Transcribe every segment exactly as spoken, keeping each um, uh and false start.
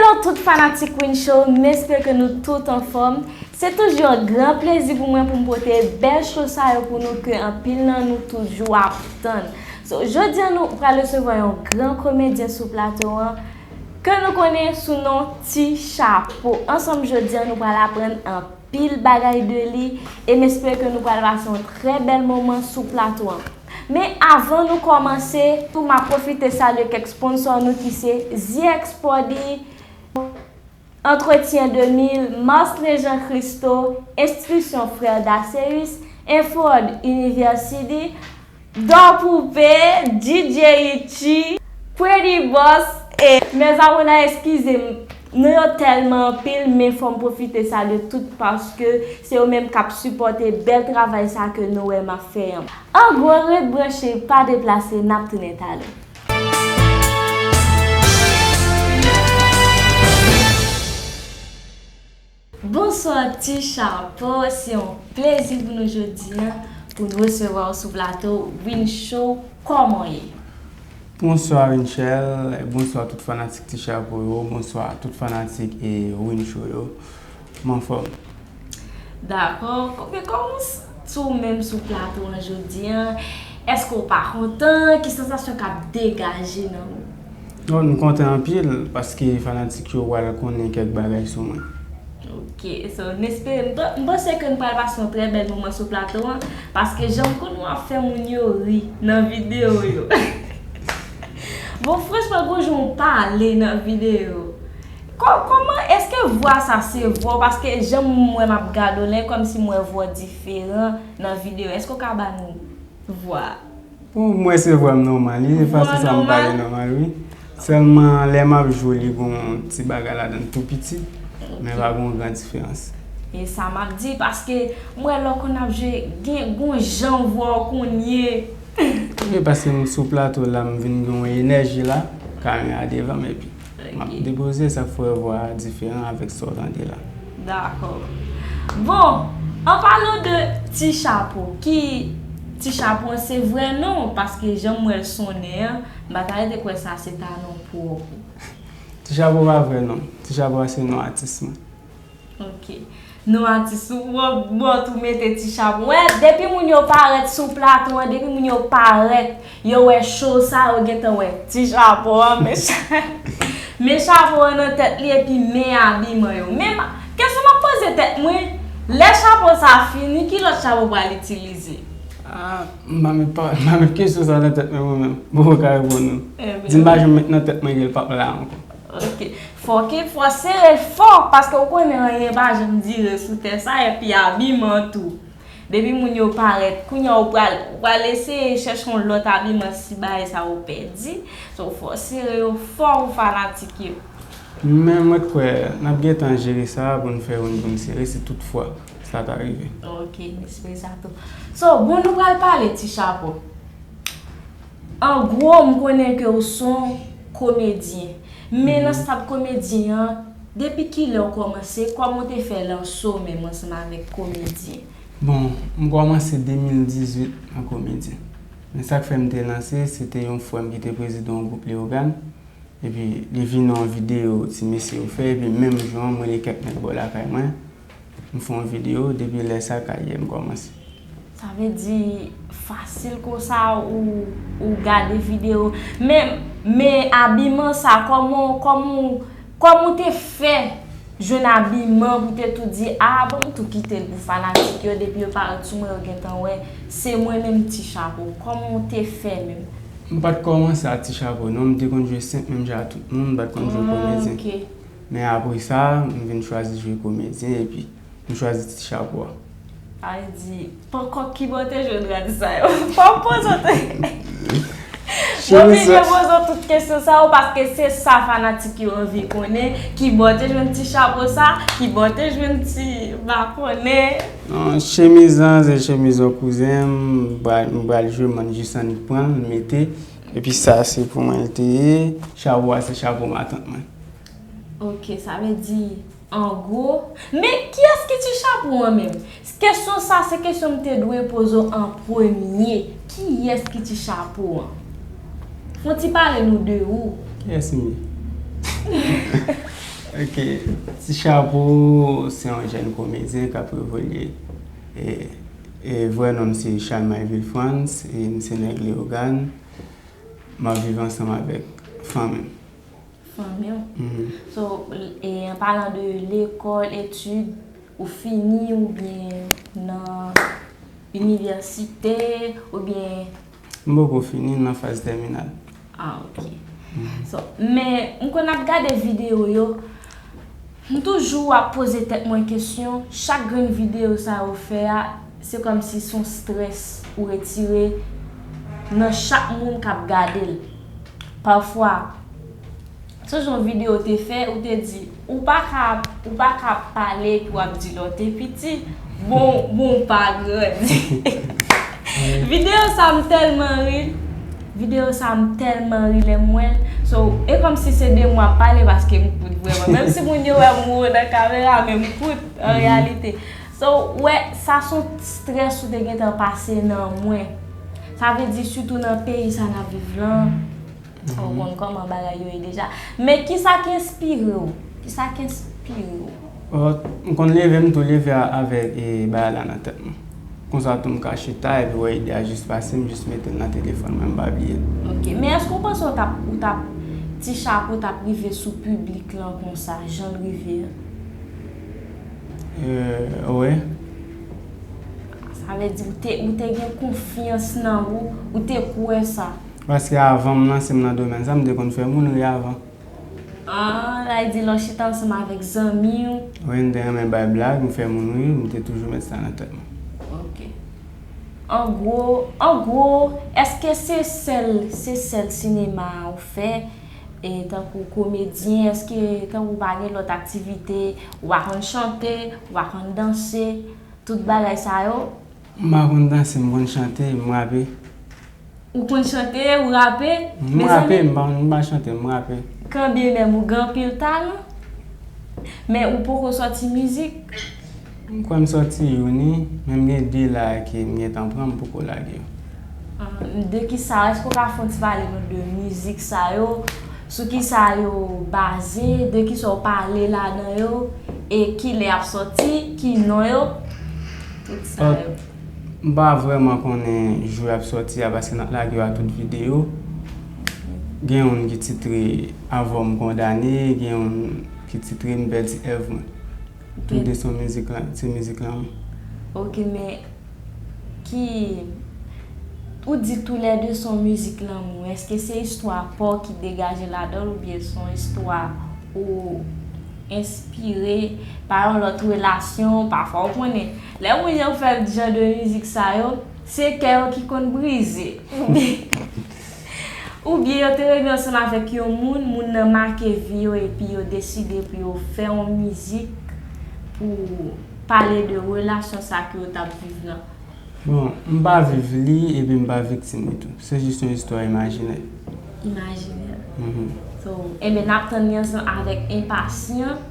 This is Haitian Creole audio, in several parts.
Tout fanatik Win Show, m espere ke nou tout anfòm. Se toujou yon gran plezi pou mwen pou m pote bèl show sa yo pou nou ke anpil nan nou toujou ap tann. So, jodi a nou pral resevwa yon gran komedyen sou plato an ke nou konnen sou non Ti Chapo. Ansanm jodi a nou pral aprann anpil bagay de li e m espere ke nou pral pase yon trè bèl moman sou plato an. Men avan nou kòmanse, tou m ap pwofite salye kèk sponsò nou ki se Zye Export'Y, Entretien de mil, Marcelin Jean Christo, Enstitisyon Frè Daceus, Inford University, Dò Poupe, D J Richie, Pretty Boss, e mes abonnés, eskize m, non yo tèlman anpil, men fò m pwofite salye tout paske se yo menm k ap sipòte bèl travay sa ke nou wè m ap fè an. An gwo, ret branche, pa deplase, n ap tounen talè. Bonswa Ti Chapo, se yon plezi pou nou jodi a, pou n resevwa w sou plato Win Show. Kòman w ye? Bonswa Winchelle, bonswa tout fanatik Ti Chapo yo, bonswa tout fanatik e Win Show yo. M anfòm. Dakò. Kòman, kòman w santi w menm sou plato an jodi a? Èske w pa kontan? Ki sansasyon k ap degaje nan ou? Non, m kontan anpil paske fanatik yo pral konnen kèk bagay sou mwen. Ok, so, n espere, m pa-, m panse ke n pral pase yon trè bèl moman sou plato an, paske jan m konn w ap fè moun yo ri nan videyo yo. Bon, franchman, gon jan w pale nan videyo. Kò-, kòman, èske vwa sa se vwa w? Paske jan m wè m ap gade w la, e kòmsi m wè vwa w diferan nan videyo. Èske w ka ba nou vwa? Bon, m wè se vwa m nòmal, wi. Vwa fason sa m pale nòmal, wi. Sèlman, lè m ap jwe, li gon ti bagay ladan l tou piti, men pa gon gran diferans. E sa m ap di, paske m wè lè w konn ap jwe, gen gon jan vwa w konn ye. Wi, paske m sou plato la, m vin gen yon enèji la, kamera devan m, epi m ap depoze, sa k fè vwa a diferan avèk sa w tande la. Dakò. Bon, an palan de Ti Chapo, ki Ti Chapo an se vrè non w, paske jan m wè l sonnen an, m pa ta rete kwè sa se ta non pwòp ou. Ti Chapo pa vrè non m. Ti Chapo a se non atis mwen. Ok. Non atis ou, bon, bon, tou mete Ti Chapo. Wè, depi moun yo parèt sou plato an, depi moun yo parèt, yo wè show sa, yo gentan wè Ti Chapo an, men cha-, men chapo an nan tèt li epi men abiman yo. Men ma-, kesyon m ap poze tèt mwen, lè chapo sa fini, ki lòt chapo pral itilize? Ah, m pa met pa-, m pa met kesyon sa nan tèt mwen, mwen menm. Bon, mwen ka reponn ou. Di m pa janm met nan tèt mwen ke l p ap la ankò. Ok. Fò ke, fò sere l fò, paske w konnen anyen pa janm dire sou tè sa, epi abiman tou. Depi moun yo parèt, kounye a w pral, w pral eseye chèche yon lòt abiman si bagay sa yo pèdi. So, fò sere yo fò pou fanatik yo. Men mwen kwè n ap gentan jere sa pou n fè youn pou n sere si toutfwa sa ta rive. Ok, m espere sa tou. So, bon, nou pral pale Ti Chapo. An gwo, m konnen ke w se yon komedyen. Men nan stad komedyen an, depi kilè w kòmanse? Kòman w te fè lanse w menm ansanm avèk komedyen? Bon, m kòmanse de mil dizuit nan komedyen. Men sa k fè m te lanse, se te yon frè m ki te prezidan yon gwoup Leyogàn. Epi li vin nan yon videyo ti mesye yo fè, epi menm jou an, m rele kèk nèg bò lakay mwen. M fè yon videyo, depi lè sa, karyè m kòmanse. Sa vle di, fasil konsa ou, ou gade videyo. Men, men abiman sa, kòman, kòman, kòman w te fè jwenn abiman pou te tou di, "Ah, bon, m tou kite l pou fanatik yo, depi yo parèt sou mwen, yo gentan wè, se mwen menm Ti Chapo." Kòman w te fè menm? M pa t kòmanse a Ti Chapo, non, m te konn jwe senp menm jan a tout moun, m pa t konn jwe komedyen. Ah, ok. Men apre sa, m vin chwazi jwe komedyen, epi m chwazi Ti Chapo a. Sa vle di, pankòk ki bò w te jwenn rad sa yo? Fò m poze w tout. Mwen oblije poze w tout kesyon sa yo, paske se sa fanatik yo anvi konnen. Ki bò w te jwenn ti chapo sa? Ki bò w te jwenn ti, m pa konnen. Non, chemiz lan, se chemiz yon kouzen m, m pral, m pral jwe, m jis annik pran l, mete. Epi sa, se pou mwen l te ye. Chapo a, se chapo matant mwen. Ok, sa vle di, an gwo. Men, kiyès ki Ti Chapo an menm? Kesyon sa, se kesyon m te dwe poze w an premye. Kiyès ki Ti Chapo an? Fè w ti pale nou de ou. Kiyès m ye? Ok, Ti Chapo se yon jèn komedyen k ap evolye. E, e vrè non m se Chalmay Vilfrans, e m se nèg Leyogàn. M ap viv ansanm avèk fanmi m. Fanmi w. So, e, an palan de lekòl, etid, ou fini oubyen nan inivèsite, oubyen. M poko fini, m nan faz tèminal. Ah, ok. So, men, m konn ap gade videyo yo, m toujou ap poze tèt mwen kesyon, chak grenn videyo sa yo fè a, se kòmsi se yon strès ou retire nan chak moun k ap gade l. Pafwa, sonje yon videyo w te fè, ou te di, ou pa ka, ou pa ka pale epi w ap di lè w te piti, bon, bon, w pa grandi. Videyo sa m tèlman ri, videyo sa m tèlman ri lè m wè l. So, e kòmsi se de mwen ap pale paske m kout vrèman. Menm si moun yo wè m wo nan kamera, men m kout an reyalite. So, w wè, sa se yon strès ou te gentan pase nan mwen. Sa vle di, sitou nan peyi sa n ap viv lan, ou konn kòman bagay yo ye deja. Men kisa ki enspire w? Kisa ki enspire w? Bon, m konn leve, m tou leve a- avèk e, bagay la nan tèt mwen. Konsa tou m ka chita epi wè ide a jis pase, m jis mete l nan telefòn mwen, m pa bliye l. Ok, men èske w panse w t ap, ou t ap, Ti Chapo t ap rive sou piblik lan konsa, jan l rive an? Euh, wi. Sa vle di ou te, ou te gen konfyans nan ou, ou te kwè sa. Paske avan m lanse m nan domèn sa, m te konn fè moun ri avan. Ah, sa vle di lè w chita ansanm avèk zanmi w. Wi, m te renmen bay blag, m fè moun ri, m te toujou met sa nan tèt mwen. Ok. An gwo, an gwo, èske se sèl, se sèl sinema a ou fè? E tankou komedyen, èske tankou ou pa gen lòt aktivite, ou pa konn chante, ou pa konn danse, tout bagay sa yo? M pa konn danse, m konn chante, m rape. Ou konn chante, ou rape? M rape, m pa, m pa chante, m rape. Kanbyen menm, ou gen anpil talan, men ou poko sòti mizik. M kwè m sòti youn wi, men m gen de la ke m gentan pran, m poko lage yo. Ah, de kisa, èske w ka fè yon ti pale nou de mizik sa yo? Sou kisa yo baze, de kisa w pale ladan yo, e kilè y ap sòti, ki non yo, tout sa yo. M pa vrèman konnen jou y ap sòti a paske n ap lage yo a tout videyo. Gen youn ki titre Avè w m kondane, gen youn ki titre M pèdi èv mwen. Tou de se yon mizik lan, se mizik lanmou. Ok, men ki, ou di toulède se yon mizik lanmou, èske se istwa pa w ki degaje ladan l oubyen se yon istwa ou enspire pa yon lòt relasyon? Pafwa, ou konnen, lè moun yo fè jan de mizik sa yo, se kè yo ki konn brize. Oubyen yo te reve ansanm avèk yon moun, moun nan make vi yo epi yo deside pou yo fè yon mizik pou pale de relasyon sa ke yo t ap viv lan. Bon, m pa viv li epi m pa viktim li tou. Se jis yon istwa imajinè. Imajinè. So, enben, n ap tann li ansanm avèk enpasyan.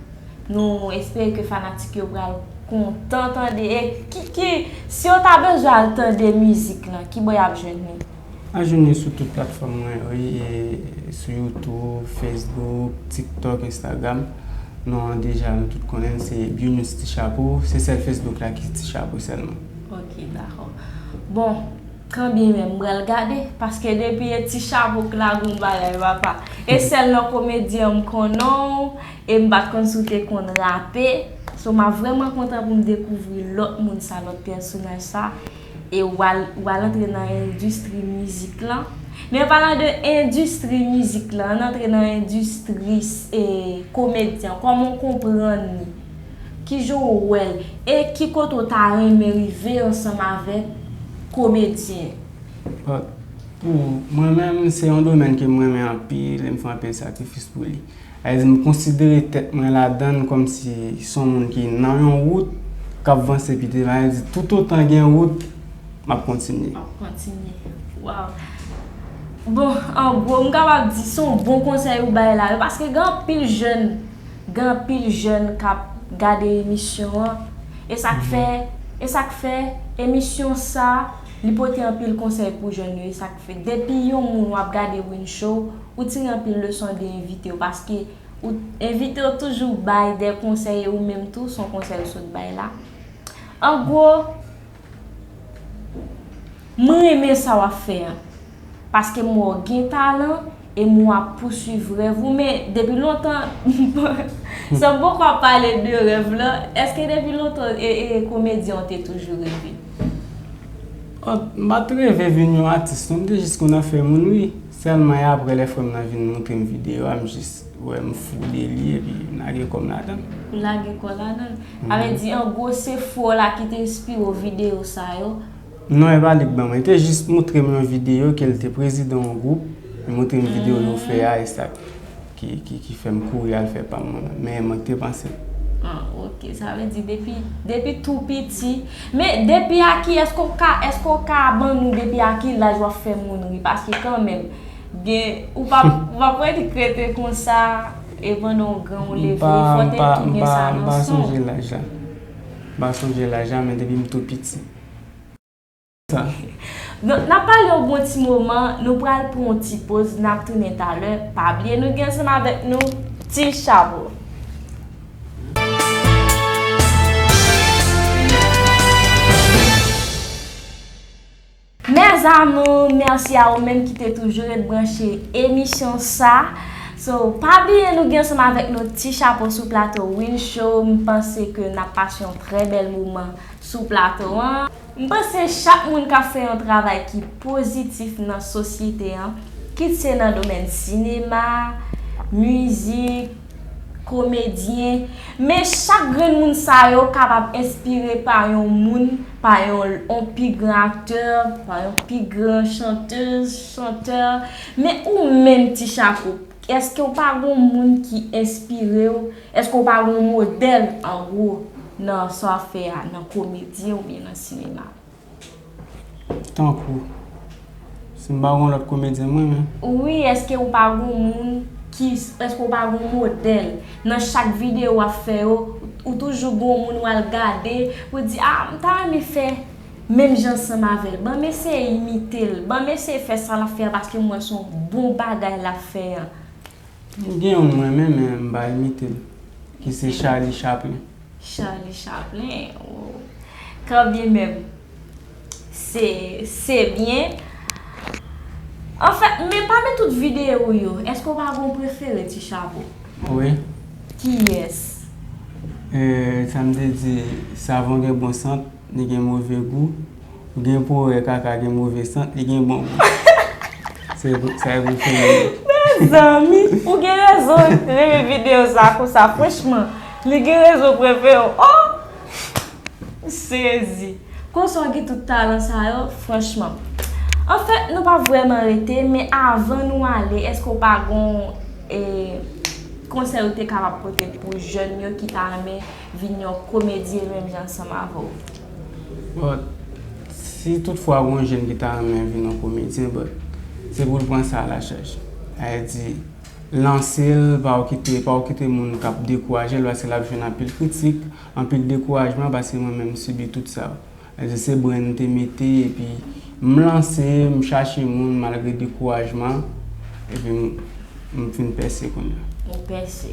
Nou espere ke fanatik yo pral kontan tande. E ki, ki, si yo ta bezwen al tande mizik lan, ki bò y ap jwenn li? A jwenn li sou tout platfòm mwen yo, wi, e sou YouTube, Facebook, TikTok, Instagram. Non an deja, nou tout konnen l, se Bunious Ti Chapo. Se sèl Facebook la ki Ti Chapo sèlman. Ok, dakò. Bon, kanbyen menm, m pral gade, paske depi e Ti Chapo k lage yon bagay, papa. E sèl nan komedyen m konnen w, e m pa t konn si w te konn rape. So, m ap vrèman kontan pou m dekouvri lòt moun sa, lòt pèsonaj sa. E w al, w al antre nan endistri mizik lan. Men an palan de endistri mizik lan, ann antre nan endistri e, komedyen. Kòman w konprann li? Kijan w wè l? E ki kote w ta renmen rive ansanm avèk komedyen? Bon, pou mwen menm, se yon domèn ke m renmen anpil e m fè anpil sakrifis pou li. Sa vle di, m konsidere tèt mwen ladan l kòmsi se yon moun ki nan yon wout k ap vanse pite. Sa vle di, toutotan gen wout, m ap kontinye. M ap kontinye. Waw. Bon, an gwo, m kapab di se yon bon konsèy ou bay la wi, paske gen anpil jèn, gen anpil jèn k ap gade emisyon an. E sa k fè, e sa k fè emisyon sa, li pote anpil konsèy pou jèn yo. E sa k fè, depi yon moun w ap gade Win Show, ou tire anpil leson de envite yo, paske Ou envite yo toujou bay de konsèy e ou menm tou, se yon konsèy ou sot bay la. An gwo, mwen renmen sa w ap fè an. Paske m wè w gen talan e m wè w ap pouswiv rèv ou. Men depi lontan, san m poko ap pale de rèv lan, èske depi lontan e, e komedyen w te toujou reve? Oh, m pa t reve vin yon atis non, m te jis konn ap fè moun ri. Sèlman e apre lè frè m nan vin montre m videyo a, m jis wè m foule li epi m lage kò m ladan l. Ou lage kò ladan l. Sa vle di an gwo se frè w la ki te enspire w videyo sa yo? Non, e pa li k ban mwen. Li te jis montre m yon videyo ke l te prezidan yon gwoup. Li montre m videyo yo fè a, e sa ki, ki, ki fè m kouri al fè pa m mwen menm. Men e mwen ki te panse l. Ah, ok. Sa vle di depi, depi tou piti. Men depi a ki, èske w ka, èske w ka ban nou depi a ki laj w ap fè moun ri? Paske kanmenm, gen, ou p ap, ou p ap rete, rete konsa e pandan w gran ou leve, fò w te tou gen sa nan san w. M pa sonje laj la. M pa sonje laj la, men depi m tou piti. Donk, n ap pale yon bon ti moman, nou pral pran yon ti poz, n ap tounen talè. Pa bliye nou gen ansanm avèk nou Ti Chapo. Mes amours, mèsi a ou menm ki te toujou ret branche emisyon sa. So, pa bliye nou gen ansanm avèk nou Ti Chapo sou plato Win Show. M panse ke n ap pase yon trè bèl moman sou plato an. M panse chak moun k ap fè yon travay ki pozitif nan sosyete an, kit se nan domèn sinema, mizik, komedyen, men chak grenn moun sa yo kapab enspire pa yon moun, pa yon, yon pi gran aktè, pa yon pi gran chantèz, chantè. Men ou menm, Ti Chapo, èske w pa gon moun ki enspire w? Èske w pa gon modèl, an gwo, nan sa w ap fè a, nan komedyen oubyen nan sinema? Tankou, si m pa gon lòt komedyen m renmen. Wi, èske ou pa gon moun ki, èske ou pa gon modèl? Nan chak videyo w ap fè yo, ou toujou gon moun w al gade, pou di, ah, m ta renmen fè menm jan ansanm avè l. Ban m eseye imite l. Ban m eseye fè sa l ap fè a, paske m wè se yon bon bagay l ap fè an. Gen youn mwen renmen, men m pa imite l, ki se Charlie Chaplin. Charlie Chaplin, oh. Kanmenm, se, se byen. Anfèt, men pami tout videyo w yo, èske w pa gen yon prefere, Ti Chapo? Wi. Kiyès? Eh, sa m te di, savon gen bon sant, li gen move gou. Ou gen pou wè kaka gen move sant, li gen bon gou. Se sa e pou fè. Mezanmi, ou gen rezon renmen videyo sa konsa, franchman. Li gen rezon prefere w. Oh! M sezi. Konsa w gen tout talan sa yo, franchman. Anfèt, nou p ap vrèman rete, men avan nou ale, èske w pa gon, eh, konsèy ou te kapab pote pou jèn yo ki ta renmen vin yon komedyen menm jan ansanm avè w? Bon, si toutfwa gon jèn ki ta renmen vin yon komedyen, bon, se pou l pran sa a lachaj. Sa vle di, lanse l, pa w kite, pa w kite moun k ap dekouraje l, paske l ap jwenn anpil kritik, anpil dekourajman, paske mwen menm m sibi tout sa yo. Sa vle di, se bren m te mete, epi m lanse, m chache moun malgre dekourajman, epi m, m fin pèse kounye a. Ou pèse.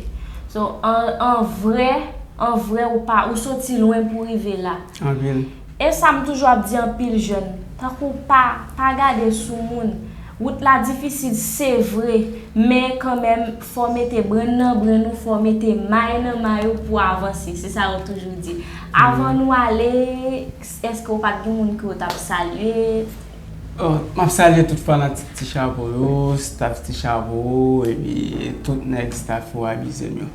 So, an, an vrè, an vrè, ou pa, ou soti lwen pou w rive la. Anpil. E sa m toujou ap di anpil jèn, tankou pa, pa gade sou moun. Wout la difisil, se vre, men kanmenm, fò w mete bren nan bren ou, fò w mete may nan may ou pou w avanse. Se sa yo toujou di. Avan nou ale, èske w pa t gen moun ke w t ap salye? Oh, m ap salye tout fanatik Ti Chapo yo, staff Ti Chapo, epi tout nèg staff ou abize m yo.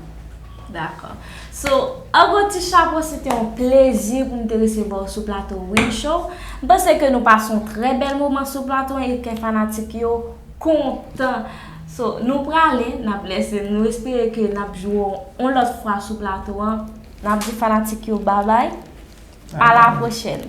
Dakò. So, Ango Ti Chapo, se te yon plezi pou m te resevwa w sou plato Win Show. M panse ke nou pase yon trè bèl moman sou plato an e kè fanatik yo kontan. So, nou prale, n ap lese, nou espere ke n ap jwenn w yon lòt fwa sou plato an. N ap di fanatik yo babay. A la pwochèn.